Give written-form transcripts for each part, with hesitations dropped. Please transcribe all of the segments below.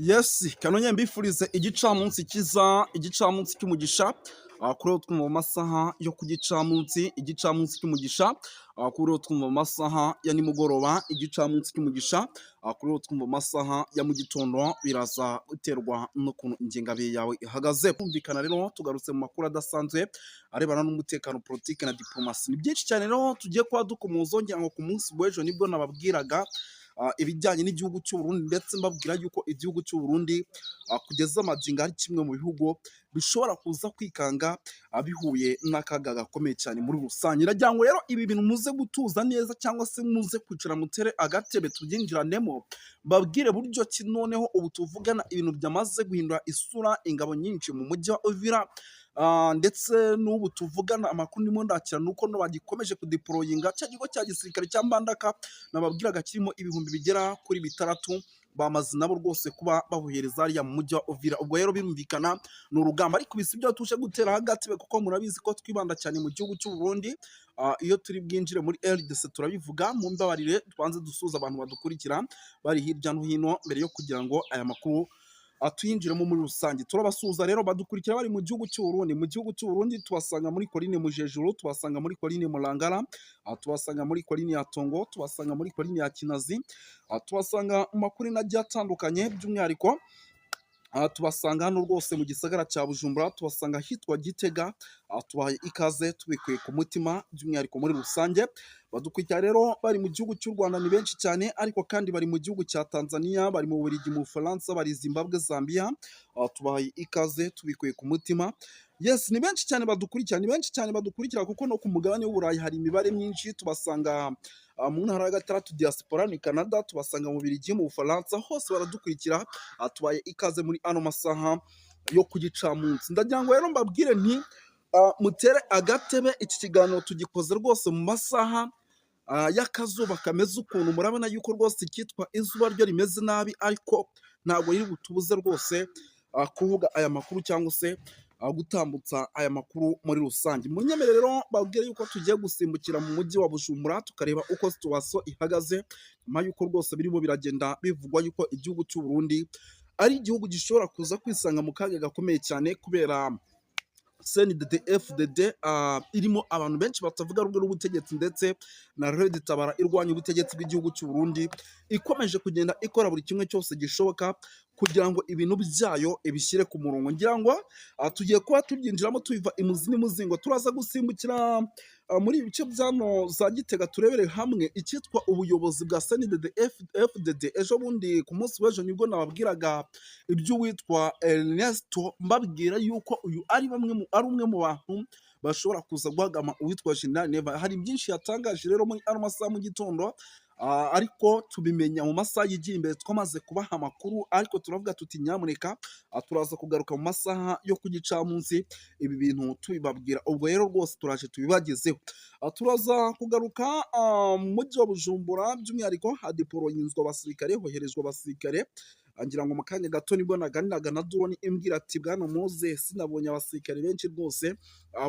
Yes, kanonye mbifurize igicamunsi kiza, igicamunsi cy'umugisha. Kuri uwo twumva mu masaha yo ku gicamunsi, igicamunsi cy'umugisha. Kuri uwo twumva mu masaha ya nimugoroba, igicamunsi cy'umugisha. Kuri uwo twumva mu masaha ya mu gitondo, biraza guterwa n'ukuntu ingengabihe yawe ihagaze. Kumvikana rero, tugarutse mu makuru adasanzwe arebana n'umutekano, politiki na diplomasi. Ni byinshi cyane rero tugiye kuba dukomoza. Ngira ngo ku munsi w'ejo nibwo nababwiraga ibijyanye n'igihugu cy'u Burundi, ndetse mbabwira yuko igihugu cy'u Burundi kugeza amagingo ari kimwe mu bihugu bishobora kuza kwikanga bihuye n'akaga gakomeye cyane muri rusange. Ndagira ngo rero ibi bintu muze gutuza neza, cyangwa se muze kwicara mutere agatebe tubyinjiranemo, mbabwire buryo ki noneho ubu tuvugana ibintu byamaze guhindura isura, ingabo nyinshi mu mujyi wa Uvira. Ndetse n'ubu tuvugana amakuru ndimo ndakira nuko no bagikomeje kudeployinga cya kigo cya gisirikare cya Mbandaka nababwiraga kirimo 6000, bamaze nabo rwose kuba babohereza hariya mu mujyi wa Uvira. Ubwo rero birumvikana ni urugamba, ariko ibi si byo tuje gutera hagati, kuko murabizi ko twibanda cyane mu gihugu cy'u Burundi. Iyo turi bwinjire muri RDC turabivuga. Mumbabarire tubanze dusuhuza abantu badukurikira bari hirya no hino mbere yo kugira ngo aya makuru tuyinjiremo muri rusange. Turabasuhuza rero badukurikira bari mu gihugu cy'u Burundi. Mu gihugu cy'u Burundi tubasanga muri Colline Mujejuru, tubasanga muri Colline Murangara, tubasanga muri Colline ya Tongo, tubasanga muri Colline ya Kinazi, tubasanga mu makorine agiye atandukanye. By'umwihariko tubasanga hano rwose mu gisagara cya Bujumbura, tubasanga ahitwa Gitega. Tubahaye ikaze tubikuye ku mutima. By'umwihariko muri rusange badukurikira rero bari mu gihugu cy'u Rwanda ni benshi cyane, ariko kandi bari mu gihugu cya Tanzania, bari mu Bubiligi, mu Bufaransa, bari Zimbabwe, Zambia. Tubahaye ikaze tubikuye ku mutima. Yes, ni benshi cyane badukurikira, ni benshi cyane badukurikira, kuko no ku mugabane w'Uburayi hari imibare myinshi. Tubasanga mu ntara ya gatandatu diaspora ni Canada, tubasanga mu Bubiligi, mu Bufaransa, hose baradukurikira. Tubaye ikaze muri ano masaha yo ku gicamunsi. Ndagira ngo rero mbabwire nti mutere agatebe, iki kiganiro tugikoze rwose mu masaha y'akazuba kameze ukuntu. Murabona yuko rwose icyitwa izuba ryo rimeze nabi, ariko ntabwo riri butubuze rwose kuvuga aya makuru cyangwa se gutambutsa aya makuru muri rusange. Munyemere rero babwire yuko tugiye gusimbukira mu mujyi wa Bujumbura, tukareba uko situation ihagaze nyuma yuko rwose birimo biragenda bivugwa yuko igihugu cy'u Burundi ari igihugu gishobora kuza kwisanga mu kaga gakomeye cyane kubera CNDD FDD irimo abantu benshi batavuga rumwe n'ubutegetsi, ndetse na Red Tabara irwanya ubutegetsi bw'igihugu cy'u Burundi ikomeje kugenda ikora buri kimwe cyose gishoboka kugira ngo ibintu byayo ibishyire ku murongo. Ngira ngo tugiye kuba tubyinjiramo tubiva imuzi n'imuzingo. Turaza gusimbukira muri ibi bice byano za Gitega, turebere hamwe icyitwa ubuyobozi bwa CNDD FDD. Ejo bundi ku munsi w'ejo nibwo nababwiraga iby'uwitwa Ernesto, mbabwira yuko uyu ari bamwe mu ari umwe mu bantu bashobora kuza guhagama uwitwa General Neva. Hari byinshi yatangaje rero muri ano masaha mu gitondo, ariko tubimenya mu masaha yigiye imbere twamaze kubaha amakuru, ariko turavuga tuti nyamuneka turaza kugaruka mu masaha yo ku gicamunsi ibi bintu tubibabwira. Ubwo rero rwose turaje tubibagezeho. Turaza kugaruka mu mujyi wa Bujumbura, by'umwihariko hadeployinzwe abasirikare, hoherezwa abasirikare. Ngira ngo mu kanya gato nibwo naganiraga na drone imbwira ati: "Bwana Moses, sinabonye abasirikare benshi rwose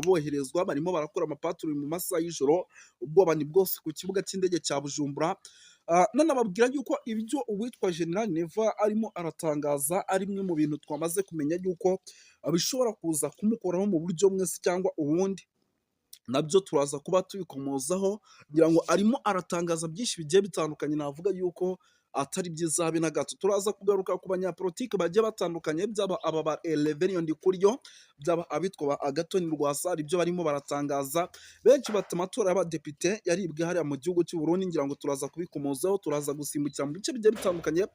boherezwa, barimo barakora amapatrouille mu masaha y'ijoro." Ubwoba ni bwose ku kibuga cy'indege cya Bujumbura. Nanababwira yuko ibyo uwitwa General Neva arimo aratangaza ari bimwe mu bintu twamaze kumenya yuko bishobora kuza kumukoraho mu buryo bumwe se cyangwa ubundi, nabyo turaza kuba tubikomozaho. Ngira ngo arimo aratangaza byinshi bigiye bitandukanye, navuga yuko atari byiza habe na gato. Turaza kugaruka ku banyapolitiki bagiye batandukanye, byaba aba ba Reverien Ndikuryo, byaba abitwa ba Agathon Rwasa, ibyo barimo baratangaza. Benshi bati amatora y'abadepite yaribwe hariya mu gihugu cy'u Burundi. Ngira ngo turaza kubikomozaho. Turaza gusimbukira mu bice bigiye bitandukanye,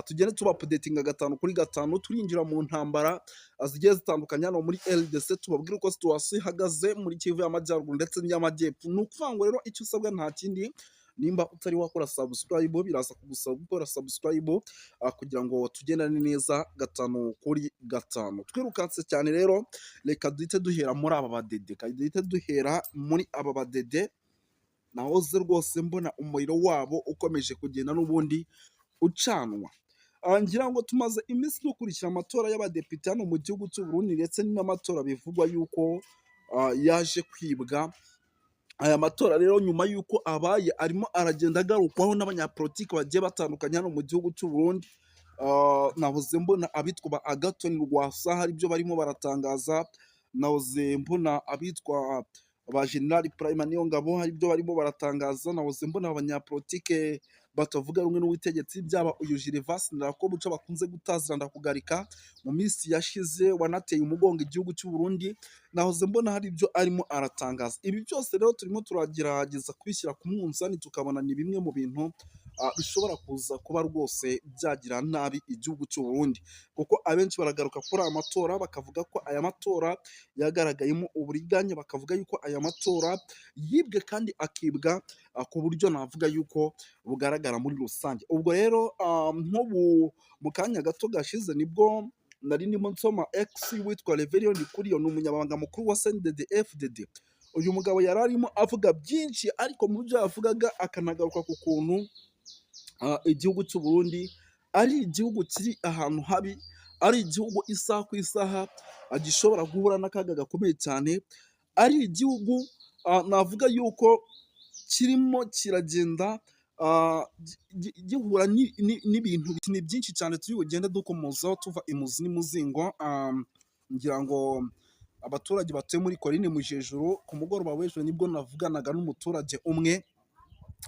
tugende tuba updatinga gatanu kuri gatanu. Turinjira mu ntambara zigiye zitandukanye hano muri RDC, tubabwire uko situation ihagaze muri Kivu y'Amajyaruguru ndetse n'iy'Amajyepfo. Ni ukuvuga ngo rero icyo usabwa nta kindi, nimba utari wakora subscribe, biraza kugusaba gukora subscribe kugira ngo tugendane neza gatanu kuri gatanu. Twirukanse cyane rero, reka duhite duhera muri aba badede, reka duhite duhera muri aba badede. Nahoze rwose mbona umuriro wabo ukomeje kugenda n'ubundi ucanwa. Ngira ngo tumaze iminsi dukurikira amatora y'abadepite hano mu gihugu cy'u Burundi, ndetse n'amatora bivugwa yuko yaje kwibwa. Aya matora rero nyuma y'uko abaye arimo aragenda agarukwaho n'abanyapolitiki bagiye batandukanye hano mu gihugu cy'u Burundi. Nahoze mbona abitwa ba Agathon Rwasa hari ibyo barimo baratangaza, nahoze mbona abitwa ba General Prime Niyongabo hari ibyo barimo baratangaza, nahoze mbona abanyapolitike batavuga rumwe n'ubutegetsi, byaba uyu Gervais Ndirakobuca bakunze gutazira Ndakugarika mu minsi yashize wanateye umugongo igihugu cy'u Burundi, nahoze mbona hari ibyo arimo aratangaza. Ibi byose rero turimo turagerageza kubishyira ku munzani, tukabona ni bimwe mu bintu bishobora kuza kuba rwose byagira nabi igihugu cy'u Burundi, kuko abenshi baragaruka kuri aya matora bakavuga ko aya matora yagaragayemo uburiganya, bakavuga yuko aya matora yibwe kandi akibwa ku buryo navuga yuko bugaragara muri rusange. Ubwo rero nk'ubu mu kanya gato gashize nibwo nari ndimo nsoma X witwa Reverien Ndikuriyo, ni umunyamabanga mukuru wa CNDD FDD. Uyu mugabo yari arimo avuga byinshi, ariko mu byo yavugaga akanagaruka ku kuntu igihugu cy'u Burundi ari igihugu kiri ahantu habi, ari igihugu isaha ku isaha gishobora guhura n'akaga gakomeye cyane, ari igihugu navuga yuko kirimo kiragenda gihura n'ibintu ni byinshi cyane turi bugende dukomozaho tuva imuzi n'imuzingo. Ngira ngo abaturage batuye muri Colline Mujejuru, ku mugoroba w'ejo nibwo navuganaga n'umuturage umwe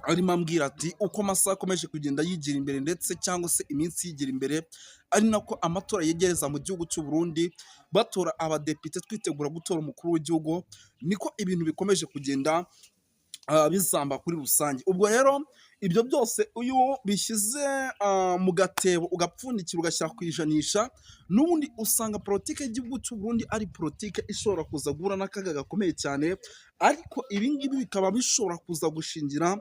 arimo ambwira ati uko amasaha akomeje kugenda yigira imbere ndetse cyangwa se iminsi yigira imbere, ari nako amatora yegereza mu gihugu cy'u Burundi, batora abadepite twitegura gutora umukuru w'igihugu, niko ibintu bikomeje kugenda bizamba kuri rusange. Ubwo rero ibyo byose iyo bishyize mu gatebo ugapfundikira ugashyira ku ijanisha, n'ubundi usanga politike y'igihugu cy'u Burundi ari politike ishobora kuza guhura n'akaga gakomeye cyane, ariko ibi ngibi bikaba bishobora kuza gushingira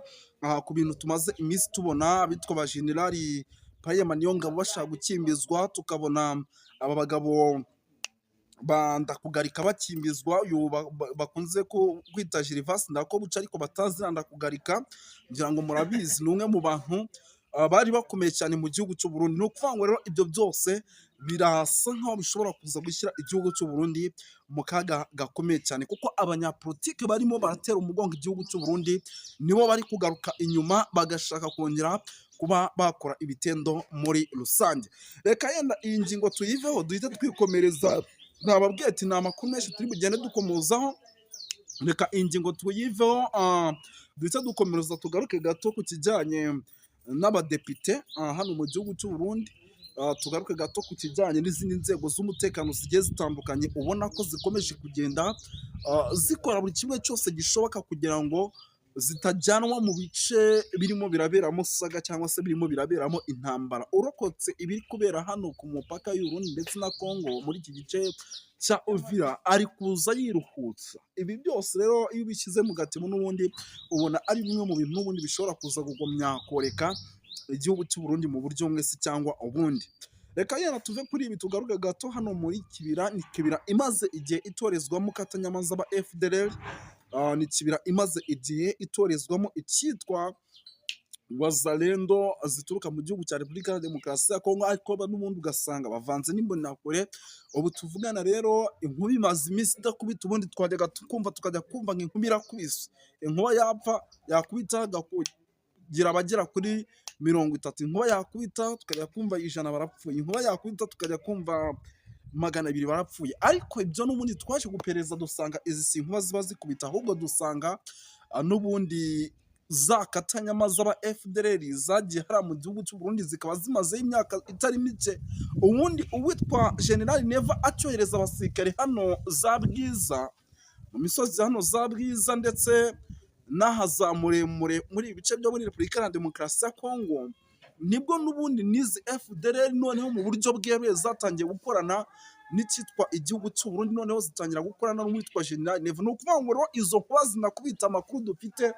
ku bintu tumaze iminsi tubona, abitwa ba General Prime Niyongabo bashaka gukimbizwa, tukabona aba bagabo ba Ndakugarika bakimbizwa, uyu bakunze kwita Gervais Ndirakobuca ariko batazira Ndakugarika, ngira ngo murabizi ni umwe mu bantu bari bakomeye cyane mu gihugu cy'u Burundi. Ni ukuvuga ngo rero ibyo byose birasa nkaho bishobora kuza gushyira igihugu cy'u Burundi mu kaga gakomeye cyane, kuko abanyapolitike barimo baratera umugongo igihugu cy'u Burundi nibo bari kugaruka inyuma bagashaka kongera kuba bakora ibitendo muri rusange. Reka yenda iyi ngingo tuyiveho duhite twikomereza, nababwiye ati ni amakuru menshi turi bugende dukomozaho. Reka iyi ngingo tuyiveho duhite dukomereza tugaruke gato ku kijyanye n'abadepite hano mu gihugu cy'u Burundi, tugaruke gato ku kijyanye n'izindi nzego z'umutekano zigiye zitandukanye ubona ko zikomeje kugenda zikora buri kimwe cyose gishoboka kugira ngo zitajyanwa mu bice birimo biraberamo saga cyangwa se birimo biraberamo intambara. Urokotse ibiri kubera hano ku mupaka y'u Burundi ndetse na Congo muri iki gice cya Uvira ari kuza yiruhutsa. Ibi byose rero iyo ubishyize mu gatebo n'ubundi ubona ari bimwe mu bintu n'ubundi bishobora kuza kugumya koreka igihugu cy'u Burundi mu buryo bumwe se cyangwa ubundi. Reka yenda tuve kuri ibi tugaruke gato hano muri Kibira. Ni Kibira imaze igihe itorezwamo katanyamaza ba FDLR, ni Kibira imaze igihe itorezwamo icyitwa Wazalendo zituruka mu gihugu cya Repubulika ya Demokarasi ya Kongo, ariko n'ubundi ugasanga bavanze n'imbonerakure. Ubu tuvugana rero inkuba imaze iminsi idakubita, ubundi twajyaga tukumva tukajya kumva ngo inkuba irakubise, inkuba yapfa yakubita hagakugira abagera kuri 30, inkuba yakubita tukajya kumva 100 barapfuye, inkuba yakubita tukajya kumva 200 barapfuye. Ariko ibyo n'ubundi twaje guperereza dusanga izi si inkuba ziba zikubita, ahubwo dusanga n'ubundi za katanyama z'aba FDLR zagiye hariya mu gihugu cy'u Burundi zikaba zimazeho imyaka itari mike. Ubundi uwitwa General Neva acyohereza abasirikare hano za Bwiza, mu misozi hano za Bwiza ndetse n'aha za Muremure muri ibi bice byo muri Repubulika ya Demokarasi ya Kongo, nibwo n'ubundi n'izi FDLR noneho mu buryo bweruye zatangiye gukorana n'icyitwa igihugu cy'u Burundi, noneho zitangira gukorana n'uwitwa General Neva. Ni ukuvuga ngo rero izo nkuba zinakubita, amakuru dufite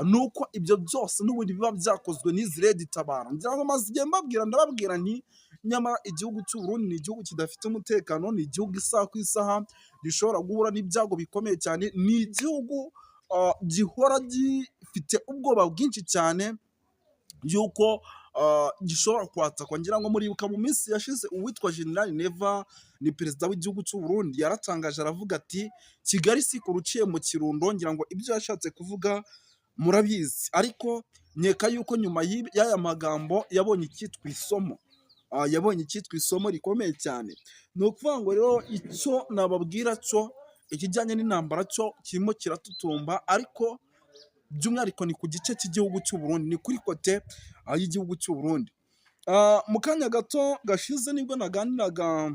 ni uko ibyo byose n'ubundi biba byakozwe n'izi Red Tabara. Ngira ngo maze igihe mbabwira, ndababwira nti nyamara igihugu cy'u Burundi ni igihugu kidafite umutekano, ni igihugu isaha ku isaha gishobora guhura n'ibyago bikomeye cyane, ni igihugu gihora gifite ubwoba bwinshi cyane yuko gishobora kwatakwa. Ngira ngo muribuka mu minsi yashize uwitwa General Neva, ni perezida w'igihugu cy'u Burundi, yaratangaje aravuga ati Kigali si kure uciye mu Kirundo. Ngira ngo ibyo yashatse kuvuga murabizi, ariko nkeka yuko nyuma y'aya magambo yabonye icyitwa isomo. Yabonye icyitwa isomo rikomeye cyane. Ni ukuvuga ngo rero icyo nababwira cyo, ikijyanye n'intambara cyo kirimo kiratutumba, ariko by'umwihariko ni ku gice cy'igihugu cy'u Burundi, ni kuri côté y'igihugu cy'u Burundi. Mu kanya gato gashize nibwo naganiraga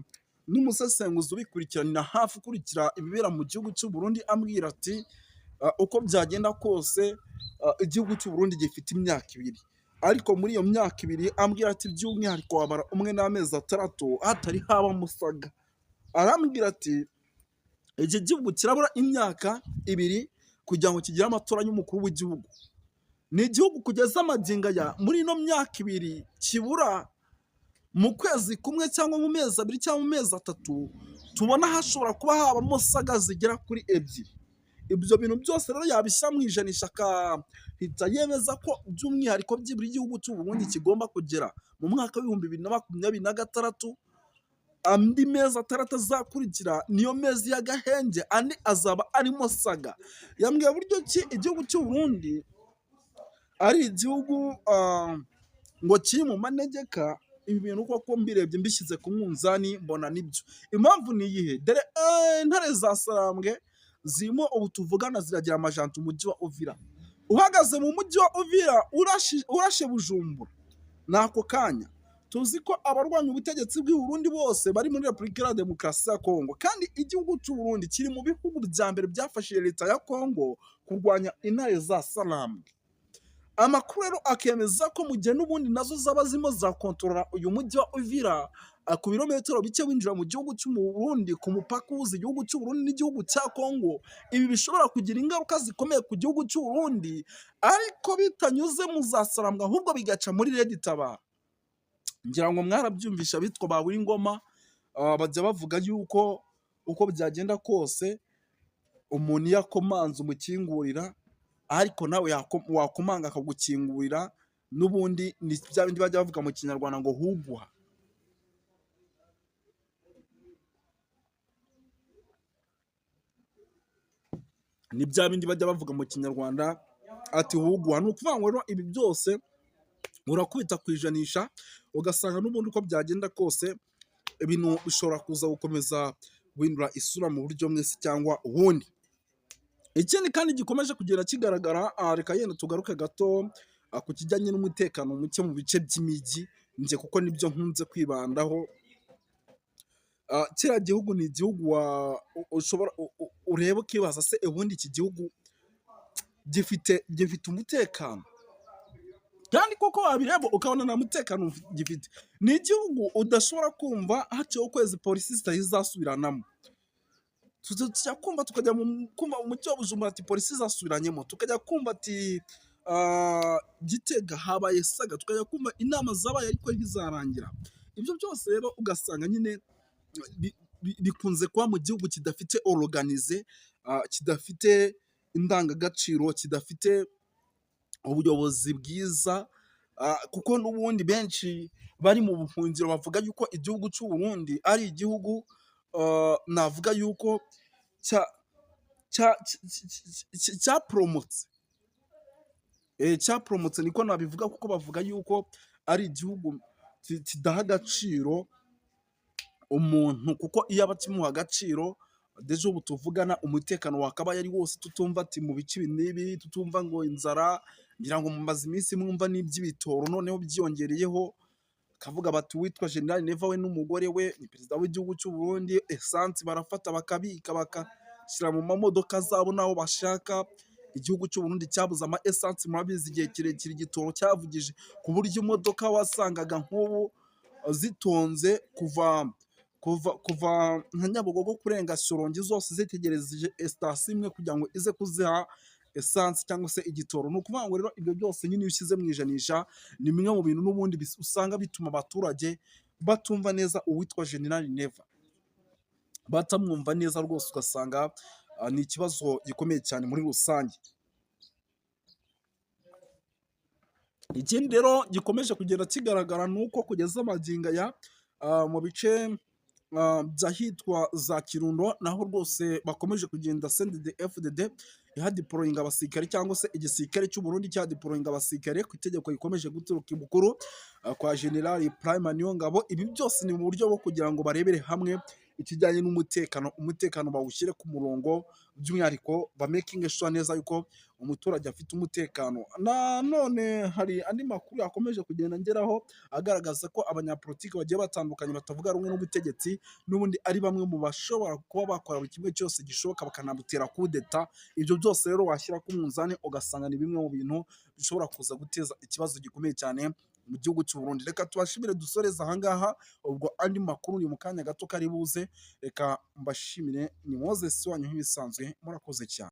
n'umusesenguzi ubikurikiranira hafi, ukurikira ibibera mu gihugu cy'u Burundi, ambwira ati uko byagenda kose igihugu cy'u Burundi gifite imyaka 2, ariko muri iyo myaka 2, ambwira ati by'umwihariko wabara umwe n'amezi 6 hatari haba musaga. Arambwira ati iki gihugu kirabura imyaka 2 kugira ngo kigire amatora y'umukuru w'igihugu. Ni igihugu kugeza amagingo aya, muri ino myaka 2 kibura, mu kwezi kumwe cyangwa mu mezi 2 cyangwa mu mezi 3, tubona hashobora kuba habamo saga zigera kuri ebyiri. Ibyo bintu byose rero yabishyira mu ijanisha, akahita yemeza ko by'umwihariko byibura igihugu cy'u Burundi kigomba kugera mu mwaka wa 2026, andi mezi 6 azakurikira niyo mezi y'agahenge, andi azaba arimo saga. Yambwiye buryo ki igihugu cy'u Burundi ari igihugu ngo kiri mu manegeka. Ibi bintu koko mbirebye, mbishyize ku munzani, mbona nibyo. Impamvu ni iyihe? Dore intare za Sarambwe zirimo ubu tuvugana ziragira amajanja umujyi wa Uvira. Uhagaze mu mujyi wa Uvira, urashe Bujumbura ni ako kanya. Tuzi ko abarwanya ubutegetsi bw'i Burundi bose bari muri Repubulika Iharanira Demokarasi ya Kongo, kandi igihugu cy'u Burundi kiri mu bihugu bya mbere byafashije leta ya Kongo kurwanya intare za Sarambwe. Amakuru rero akemeza ko mu gihe n'ubundi nazo zaba zirimo zirakontorora uyu mujyi wa Uvira, ku birometero bike winjira mu gihugu cy'u Burundi, ku mupaka uhuza igihugu cy'u Burundi n'igihugu cya Kongo, ibi bishobora kugira ingaruka zikomeye ku gihugu cy'u Burundi, ariko bitanyuze mu za Sarambwe, ahubwo bigaca muri RED Tabara. Ngira ngo mwarabyumvisha, abitwa ba Ngoma bajya bavuga yuko uko byagenda kose umuntu iyo akomanze umukingurira, ariko nawe wakomanga akagukingurira. N'ubundi ni bya bindi bajya bavuga mu Kinyarwanda ngo huguha. Ni bya bindi bajya bavuga mu Kinyarwanda ati huguha. Ni ukuvuga ngo rero ibi byose urakubita ku ijanisha, ugasanga n'ubundi uko byagenda kose ibintu bishobora kuza gukomeza guhindura isura mu buryo bumwe se cyangwa ubundi. Ikindi kandi gikomeje kugenda kigaragara, reka yenda tugaruke gato ku kijyanye n'umutekano muke mu bice by'imijyi, njye kuko nibyo nkunze kwibandaho. Kiriya gihugu ni igihugu ushobora ureba ukibaza se ubundi iki gihugu gifite umutekano? Kandi koko wabireba ukabona nta mutekano gifite. Ni igihugu udashobora kumva haciyeho ukwezi polisi zitari zasubiranamo. Tujya kumva, tukajya kumva mu mujyi wa Bujumbura ati polisi zasubiranyemo, tukajya kumva ati Gitega habaye saga, tukajya kumva inama zabaye ariko ntizarangira. Ibyo byose rero ugasanga nyine bikunze kuba mu gihugu kidafite organize, kidafite indangagaciro, kidafite ubuyobozi bwiza, kuko n'ubundi benshi bari mu buhungiro bavuga yuko igihugu cy'u Burundi ari igihugu navuga yuko cyaporomotse. Cyaporomotse niko nabivuga, kuko bavuga yuko ari igihugu kidaha agaciro umuntu, kuko iyo aba akimuha agaciro, déjà ubu tuvugana umutekano wakabaye ari wose, tutumva ati mu bice ibi n'ibi, tutumva ngo inzara. Ngira ngo mumaze iminsi mwumva n'iby'ibitoro noneho byiyongereyeho, bakavuga bati uwitwa General Neva we n'umugore we ni perezida w'igihugu cy'u Burundi, essence barafata bakabika bakashyira mu mamodoka zabo n'aho bashaka. Igihugu cy'u Burundi cyabuze ama essence, murabizi, igihe kirekire igitoro cyavugije, ku buryo imodoka wasangaga nk'ubu zitonze kuva nka Nyabugogo kurenga Shyorongi, zose zitegereje sitasiyo imwe kugira ngo ize kuziha essence cyangwa se igitoro. Ni ukuvuga ngo rero ibyo byose nyine iyo ushyize mu ijanisha, ni bimwe mu bintu n'ubundi usanga bituma abaturage batumva neza uwitwa General Neva, batamwumva neza rwose, ugasanga ni ikibazo gikomeye cyane muri rusange. Ikindi rero gikomeje kugenda kigaragara ni uko kugeza magingo aya mu bice by'ahitwa za Kirundo naho rwose bakomeje kugenda CNDD FDD Ihadeployinga abasirikare, cyangwa se igisirikare cy'u Burundi cyadeployinga abasirikare ku itegeko rikomeje guturuka ibukuru kwa General Prime Niyongabo. Ibi byose ni mu buryo bwo kugira ngo barebere hamwe ikijyanye n'umutekano, umutekano bawushyire ku murongo, by'umwihariko ba making sure neza yuko umuturage afite umutekano. Nanone hari andi makuru yakomeje kugenda ngeraho agaragaza ko abanyapolitiki bagiye batandukanye batavuga rumwe n'ubutegetsi n'ubundi ari bamwe mu bashobora kuba bakora buri kimwe cyose gishoboka, bakanamutera kudeta. Ibyo byose rero washyira ku munzani, ugasanga ni bimwe mu bintu bishobora kuza guteza ikibazo gikomeye cyane mu gihugu cy'u Burundi. Reka tubashimire, dusoreze ahangaha. Ubwo andi makuru ni mu kanya gato kari buze. Reka mbashimire, ni Moses wanyu nk'ibisanzwe, murakoze cyane.